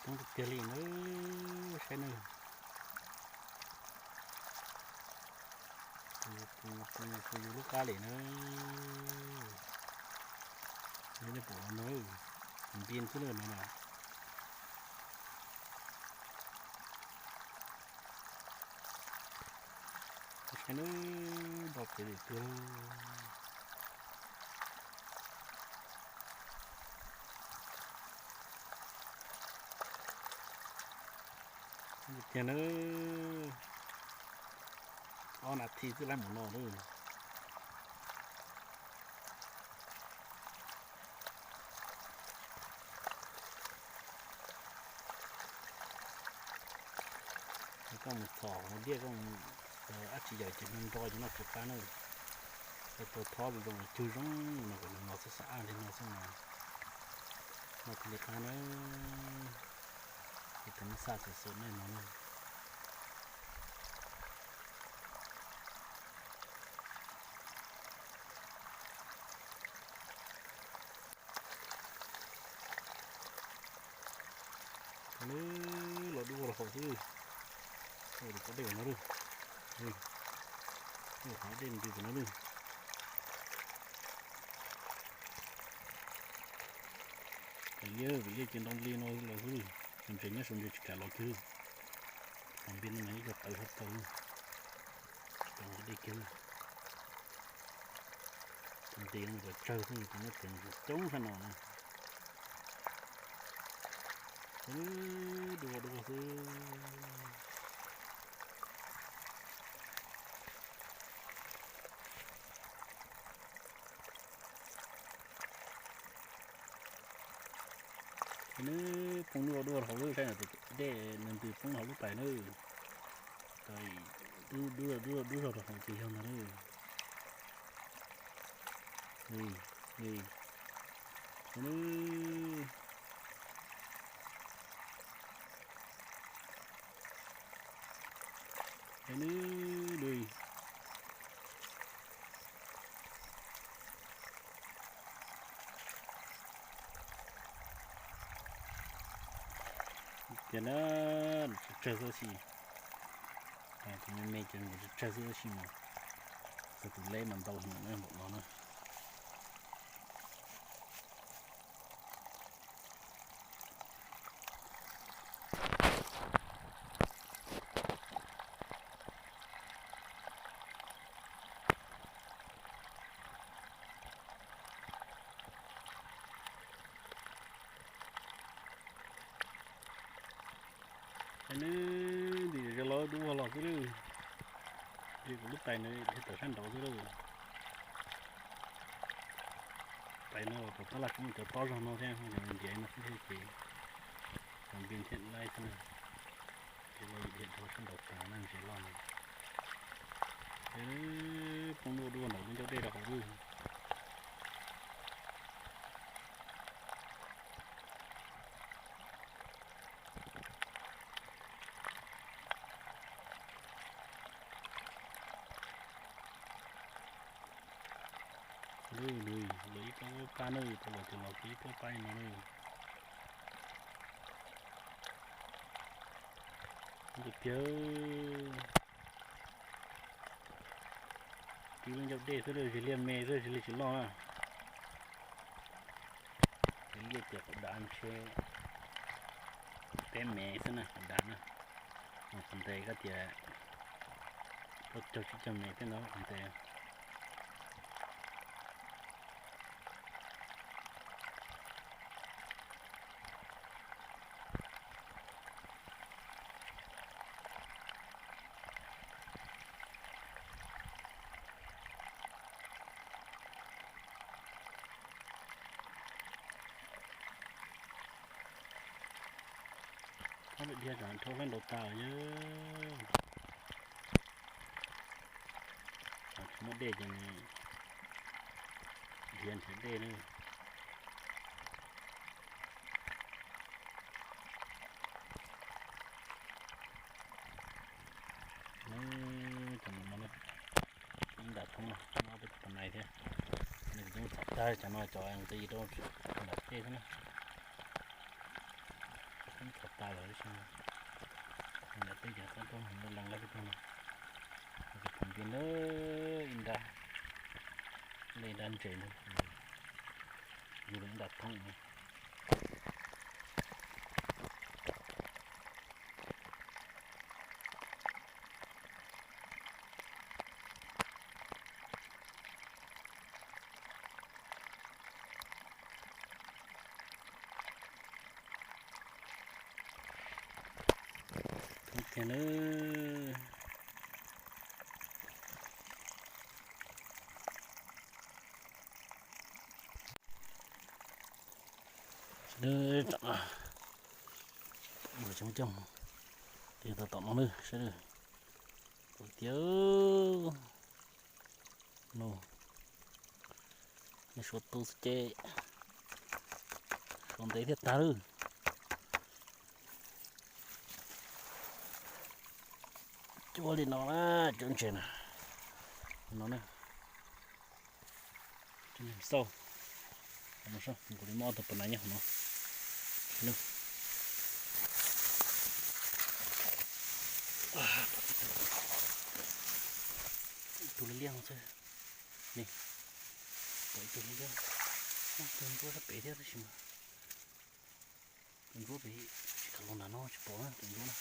Coob tiag tiag li na, saib na. Tus yus lub qab li na, nej pom no na, npia xwb na no na. Saib na, ntau pem li tiag. Tiag na, ob nas this xwb lawm mus no na. Koj mus txhom hauv diaj koj, dab tsi yawm ces nrov nrov ces noj tsis qab na. Koj tau thob zoo zoo cug zoo no kom nws no xwb xwb, ab li no xwb mas noj thiaj li qab na. Ces tus me xaj xwm xwm nej no na. Los dub los haus xwb. Tus dej no, qhov dej ntws no. Vim liaj, vim liaj ces ntoo li no los xwb, nws nres nyob saum nres tsis kam los kiag. Qhov npia no mas ib co tawv sab taw, tsis kam los dej kiag. Tus ntes no kom tsawg xwb, tus no tseem coob sab no na. Dua dua xwb. Ces nws poob dua dua hauv lub, saib no, dej nws ntws poob hauv lub tais na. Tais dub dub dub dub zog rau hauv ces yog ntag na. Ces nws, ces nws li. Ces na, tsawg tsawg xwb tab sis, tus me me ces tsawg tsawg xwb tab sis mas, txog tus leb mas ntau heev na npaum no na. Ces nws ntim zog los dub vog los xwb lawm. Ces kuv lub tais nws dhia tawm sab nraud xwb lawm. Tais no los tom tab laj tsis muaj cov tob zog no thiab, ntiav no xwb thiab ces cov npia thiaj laib xwb na. Ces los dhia rau sab nraud tas na, ntses loj no. Ces poob dua dua nraum lub ncauj dej rau hauv lawm. Lwm lwm los ib pob pab na, yus tau los ces los ces ib pob pab li no na. Tiag tiag. Tib lub ncauj dej xwb, zis liaj me xwb, zis liaj tsis loj na. Ces liaj ces qhov dav ntshe peb mev xwb na, qhov dav na. Qhov ntawd koj tias koj cog tsib caug mev thiab ntag qhov ntawd. Ob lwm dhia tsam rhaub sab nraud tas yog tsis muaj dej ces nws dhia nrhiav dej na. Cov no ib ntam thoob no peb tus poj niam thiab. Nws kuj coob txom tag, cov no cov ntxiv rau nram tej xwb na. Coob Tas lawm tab sis mas nram teb ces qab tuaj mus lees lawm peb tug no. Cov phoom npia na, ib nrab, ib nrab ntses na, yug ib nrab thoob. Thoob tiag na. Sawv daws, mus coj mus, tig tau tom no na sawv daws. Tus tiag, no, nej suav tu xwb ces suav ntev thiaj tag lawm. Cuab li no na, cuab ntses na, no na. Xauj, kuv li muab ob tug pas nais nyob hauv no. Ib tug liab liab no xwb. Ni, pom ib tug liab liab, tus ntsuab sab pem thiab tab sis mas tus ntsuab pem tsis kam los nram no tsis pom na tus ntsuab na.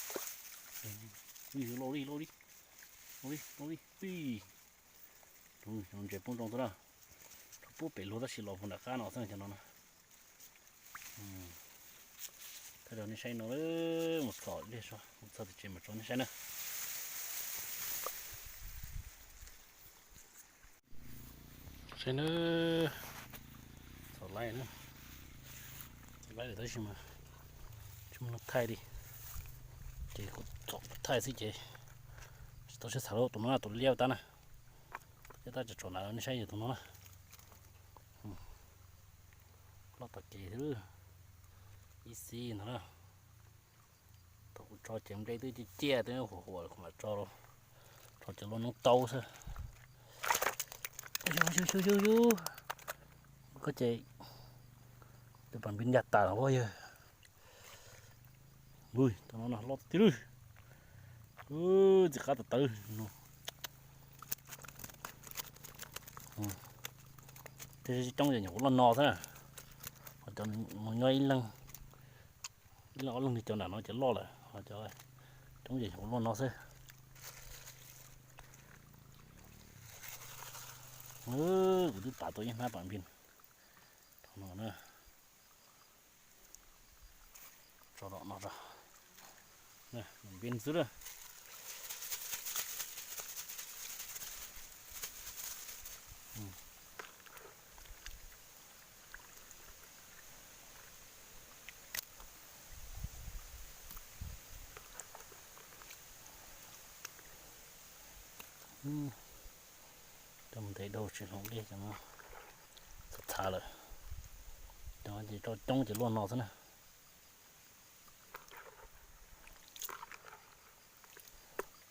Ui, loj li, loj li, loj li, loj li. Ntses poob zoo xwb na. Rau puag pem luag tab sis los puag nram qab no xwb cov no na. Thaj rau nej saib no, mus txhom dej so, mus txog tim tsev mam tso nej saib na. Saib na, txhom laib na, laib lawm tab sis mas tsis muaj neeg thaij li, ces kuv txhom thaij xwb ces tsis tau siab txham li. Tus no tus liab tab na, liab tab tsom tsom nram nej saib yog tus no na. Loj tom kev thiab, ib xib ntag na. Thaum kuv tso ces nplej twb ciaj ciaj twb huam huam kuv mam tso, tso ces luaj noob taub xwb. Yus yus yus yus, koj ces tus pas npis ncaj tas los yog. Ui, tus no loj tiag li. Txiv qab tawv tawv no. Tej coob ces nyuam qhuav loj no xwb na. Ho cov mus nyob ib leeg, ib leeg ob leeg li cov nram no ces loj lawm, ho cov coob ces nyuam qhuav loj no xwb. Kuv twb tav tau ib hnab pas npis no na. Tso rau no, npis xwb na. Coj mus ntev dhau tsis hloov dej, cov no txhav txhav lawm. Cov ces tso coob ces luaj no xwb na.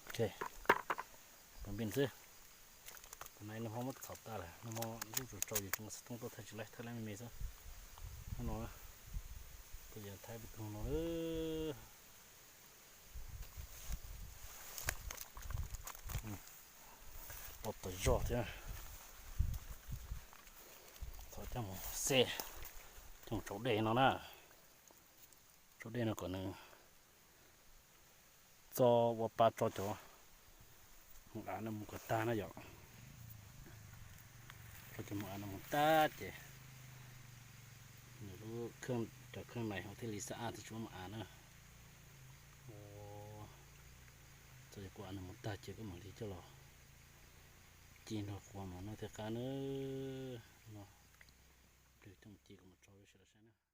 Ok, pas npis xwb. Tam no nag hmo muab txhom tas lawm, nag hmo lub tsaus tsaus ces tsis muaj xov tooj tuaj thaij tsis laib, thaij laib me me xwb. Hnub no tuaj ces thaij peb tug no. Loj tas zog thiab. Txhob coj mus xeb, coj mus tsau dej no na. Tsau dej no kom nws txo ua pa tso cov mus av no mus kom tag na yom. Tso cov mus av no mus tag ces nws lub, cov kheej nais hauv thiaj li xab ab thiaj tsis muaj mus av na. Txo cov kua av no mus tag ces koj mam li coj los ci nrog kua mov noj thiaj qab na. No, coj mus ci kom mus tso sawv daws saib na.